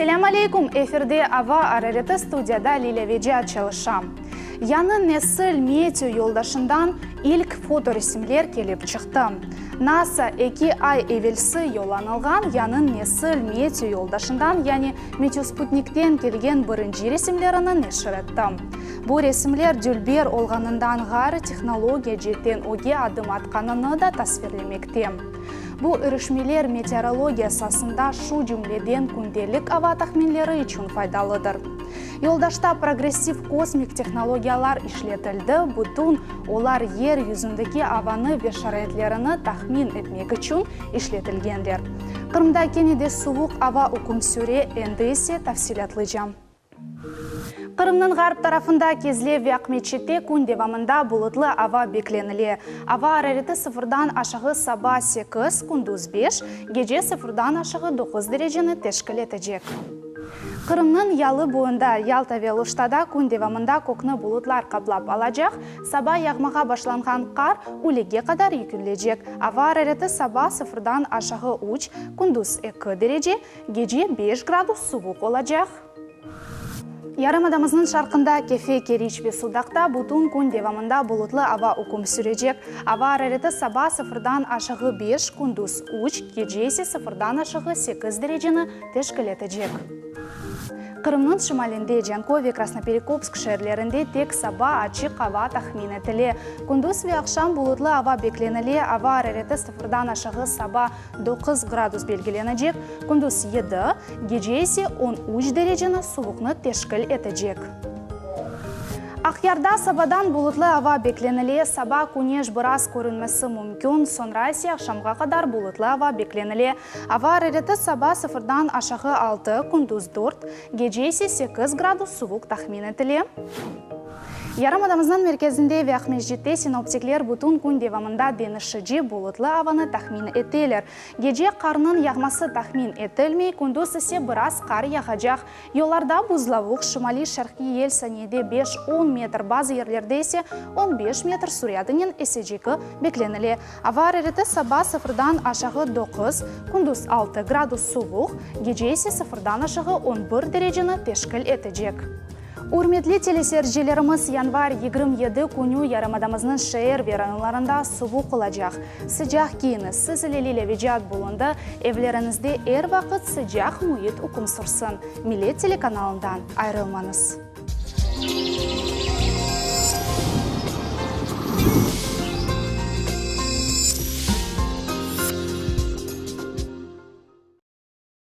Selâm aleyküm, efirde Ava arareti, studiyada Lilâ Vecat çalışa. Yañı nesil meteo yoldaşından ilk fotoresimler kelip çıqtı. NASA eki ay evelsi yollanılğan yañı nesil meteo yoldaşından, yani meteosputnikten kelgen birinci resimlerini neşir etti. Bu resimler dülber olğanından ğayrı tehnologiya cetten öge adım atqanını da tasvirlemekte. Bu irişmeler meteorologiya sasında, şu cümleden kündelik ava tahminleri içün faydalıdır. Yoldaşta progressiv kosmik tehnologiyalar işletildi, bütün olar yer yüzündeki avanı ve şaraitlerini tahmin etmek içün işletilgenler. Qırımda kene de suvuq ava üküm süre, endi ise tafsilâtlıca. Qırımnıñ ğarp tarafında Kezlev ve Aqmeçitte kün devamında bulutlı ava beklenile. Ava arareti sıfırdan aşağı saba sekiz, kündüz beş, gece sıfırdan aşağı doquz dereceni teşkil etecek. Qırımnıñ yalı boyunda, Yalta ve Aluştada kün devamında kökni bulutlar qaplap alacaq, saba yağmağa başlanğan qar ülege qadar yükünlecek. Ava arareti saba sıfırdan aşağı üç, kündüz eki derece, Gece beş gradus suvuq olacaq. Yarımadamıznıñ şarqında, Kefe, Keriç ve Sudaqta bütün kün devamında bulutlı ava üküm sürecek. Ava arareti saba sıfırdan aşağı beş, kündüz üç, gece ise sıfırdan aşağı sekiz dereceni teşkil etecek. Qırımnıñ şimalinde, Canköy ve Krasnoperekopsk şeerlerinde tek saba açıq ava tahmin etile. Kündüz ve aqşam bulutlı ava beklenile, ava arareti sıfırdan aşağı saba doquz gradus belgilenecek, kündüz yedi, gece ise on üç dereceni suvuqnı teşkil etecek. Aqyarda sabadan bulutlı ava beklenile, saba küneş biraz körünmesi mümkün, soñra ise aqşamğa qadar bulutlı ava beklenile. Ava arareti saba sıfırdan aşağı altı, kündüz dört, gece ise sekiz gradus suvuq tahmin etile. Yarımadamıznıñ merkezinde ve Aqmescitte sinoptikler bütün kün devamında deñişici bulutlı avanı tahmin eteler. Gece qarnıñ yağması tahmin etilmey, kündüz ise biraz qar yağacaq. Yollarda buzlavuq, şimaliy-şarqiy yel saniyede beş, on metr, bazı yerlerde ise on beş metr sürâtınen esecegi beklenile. Ava arareti saba sıfırdan aşağı doquz, kündüz altı gradus suvuq, gece ise sıfırdan aşağı on bir dereceni teşkil etecek. Ürmetli teleseyircilerimiz, yanvar 27 künü yarımadamıznıñ şeer ve rayonlarında suvuq olacaq. Sıcaq kiyiñiz, siz ile Lilâ Vecat bulundı, evleriñizde er vaqıt sıcaq müit üküm sürsün. Millet telekanalından ayrılmañız.